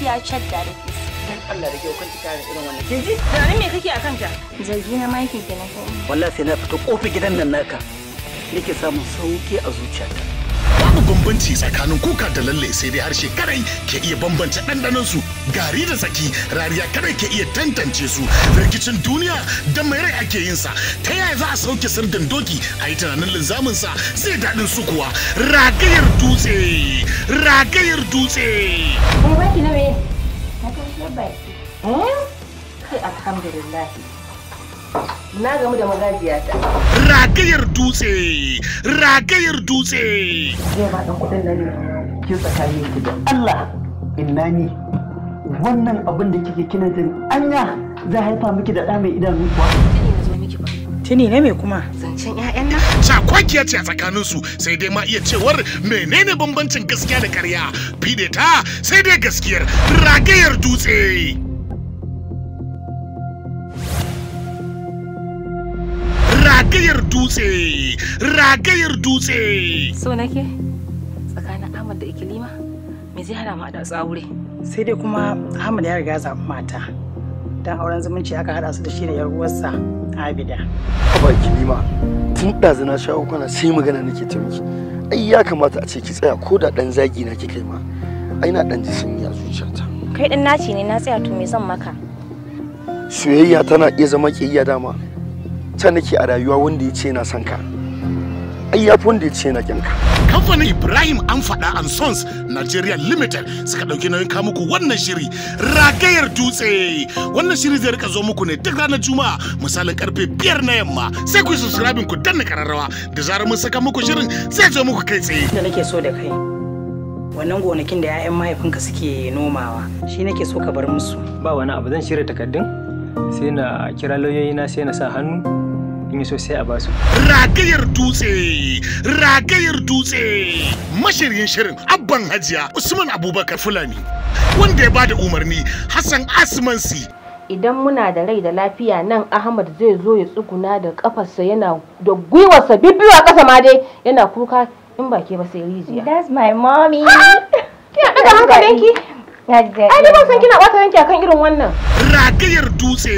Gaskiya shadda da ke. Dan Allah da kyau kan ki kare irin wannan. Kin ji? Tunanin me kake akan ta? Zargi na ma yake kenan ko? Wallahi sai na fito kofar gidan nan naka. Nake samun sauki a zuciyata. Babu bambanci tsakanin kuka da lalle, sai dai harshe kadai ke iya bambance ɗanɗanon su. Gari da tsaki, rariya kadai ke iya tantance su. Rikicin duniya da mai rai ake yin sa. Ta yaya za a sauke sirdin doki a yi tunanin linzamin sa zai daɗin su kuwa? Ragayar dutse, ragayar dutse. Kai baki na me? Na kai baki. Eh? Kai alhamdulillah. Na gamu da magajiyata. Ragayar dutse, ragayar dutse. Zai ba ɗan kuɗin nan ne. Ki tsakanin ki da Allah inna ni wannan abin da kike kina jin anya zai haifa miki da ɗa mai idanu kuwa. Tuni na zo miki ba. Tuni ne me kuma? Zancen ƴaƴan nan. Cakwakiya ce a tsakanin su, sai dai ma iya cewar menene bambancin gaskiya da ƙarya. Fide ta sai dai gaskiyar. Ragayar dutse. Ragayar dutse, ragayar dutse. So nake tsakanin Ahmad da Ikilima, me zai hana mu a da aure? Sai dai kuma Ahmad ya riga ya zaɓi mata. Dan auren zumunci aka haɗa su da shi da yar uwarsa Abida. Haba Ikilima, tun ɗazu na shawo kwana sai magana nake ta miki. Ai ya kamata a ce ki tsaya ko da ɗan zagi na kika yi ma. Ai na ɗan ji sanyi a zuciyata. Kai ɗin naci ne na tsaya, to me zan maka? Soyayya tana iya zama ƙiyayya dama. Ta nake a rayuwa wanda ya ce na son ka, ai yafi wanda ya ce na ƙin ka. Kamfanin Ibrahim An Faɗa and Sons Nigeria Limited suka ɗauki nauyin kawo muku wannan shiri Ragayar Dutse. Wannan shiri zai rika zo muku ne duk ranar Juma'a misalin karfe 5 na yamma. Sai ku yi subscribing ku danna kararrawa, da zarar mun saka muku shirin zai zo muku kai tsaye. Da nake so da kai, wannan gonakin da 'ya'yan mahaifinka suke nomawa shi nake so ka bar musu. Ba wani abu, zan shirya takardun sai na kira lauyoyina sai na sa hannu, in yi so sai a basu. Ragayar Dutse, Ragayar Dutse. Mashiryin shirin Abban Hajiya Usman Abubakar Fulani, wanda ya bada umarni Hassan Asmansi. Idan muna da rai da lafiya nan Ahmad zai zo ya tsuguna da kafarsa yana da gwiwarsa bibbiyu a ƙasa ma dai yana kuka, in ba ke ba sai rijiya. That's my mommy. Kina ɗaga hankalinki? Na ji daɗi. Ai ni ban san kina ɓata ranki akan irin wannan. Ragayar Dutse.